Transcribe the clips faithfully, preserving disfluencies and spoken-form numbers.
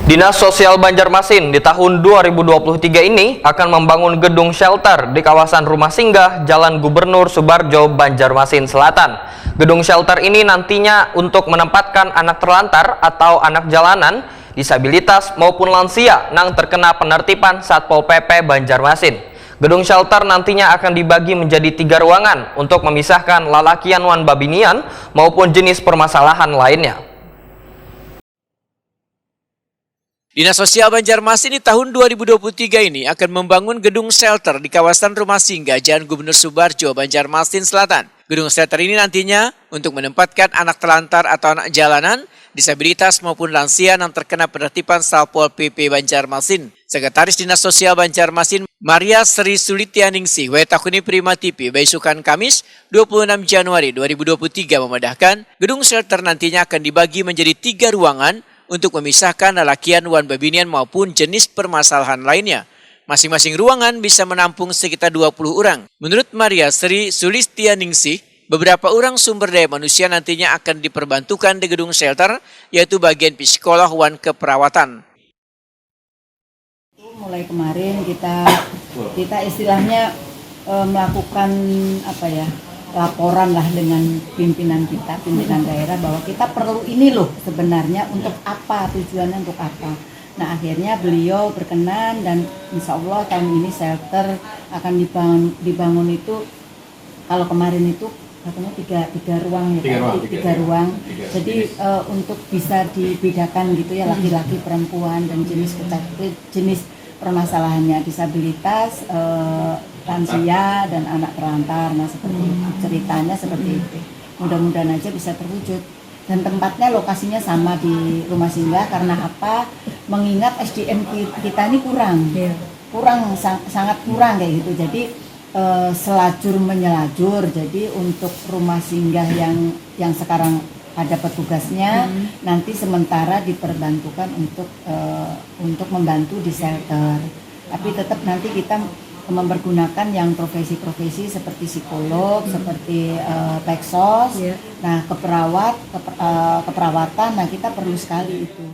Dinas Sosial Banjarmasin di tahun dua ribu dua puluh tiga ini akan membangun gedung shelter di kawasan rumah singgah Jalan Gubernur Subarjo, Banjarmasin Selatan. Gedung shelter ini nantinya untuk menempatkan anak terlantar atau anak jalanan, disabilitas maupun lansia nang terkena penertiban Satpol P P Banjarmasin. Gedung shelter nantinya akan dibagi menjadi tiga ruangan untuk memisahkan lalakian wan babinian maupun jenis permasalahan lainnya. Dinas Sosial Banjarmasin di tahun dua ribu dua puluh tiga ini akan membangun gedung shelter di kawasan rumah singgah Jalan Gubernur Subarjo, Banjarmasin Selatan. Gedung shelter ini nantinya untuk menempatkan anak terlantar atau anak jalanan, disabilitas maupun lansia yang terkena penertiban Satpol P P Banjarmasin. Sekretaris Dinas Sosial Banjarmasin, Maria Sri Sulityaningsih, wae takuni Prima T V, baisukan Kamis, dua puluh enam Januari dua ribu dua puluh tiga, memadahkan, gedung shelter nantinya akan dibagi menjadi tiga ruangan untuk memisahkan lalakian wan babinian maupun jenis permasalahan lainnya. Masing-masing ruangan bisa menampung sekitar dua puluh orang. Menurut Maria Sri Sulityaningsih, beberapa orang sumber daya manusia nantinya akan diperbantukan di gedung shelter, yaitu bagian psikolog wan keperawatan. Mulai kemarin kita kita istilahnya eh, melakukan apa ya, laporan lah dengan pimpinan kita, pimpinan daerah, bahwa kita perlu ini loh sebenarnya untuk apa, tujuannya untuk apa. Nah, akhirnya beliau berkenan dan insya Allah tahun ini shelter akan dibangun, dibangun itu, kalau kemarin itu katanya tiga tiga ruang ya, tiga ruang, tiga, tiga ruang. Tiga. Jadi uh, untuk bisa dibedakan gitu ya, laki-laki, perempuan, dan jenis jenis permasalahannya, disabilitas, uh, lansia, dan anak terlantar. Nah, seperti itu, ceritanya seperti itu. Mudah-mudahan aja bisa terwujud. Dan tempatnya, lokasinya sama di rumah singgah. Karena apa? Mengingat S D M kita ini kurang, yeah. kurang sang, sangat kurang kayak gitu. Jadi eh, selajur menyelajur. Jadi untuk rumah singgah yang yang sekarang ada petugasnya, hmm. nanti sementara diperbantukan untuk eh, untuk membantu di shelter. Tapi tetap nanti kita mempergunakan yang profesi-profesi seperti psikolog, hmm. seperti uh, peksos, yeah. nah keperawat, keper, uh, keperawatan, nah kita perlu sekali itu.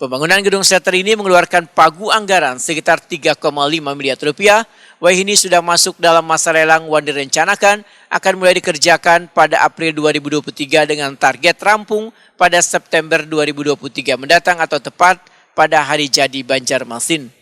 Pembangunan gedung shelter ini mengeluarkan pagu anggaran sekitar tiga koma lima miliar rupiah. Wayahini sudah masuk dalam masa lelang wan direncanakan akan mulai dikerjakan pada April dua ribu dua puluh tiga dengan target rampung pada September dua ribu dua puluh tiga mendatang atau tepat pada Hari Jadi Banjarmasin.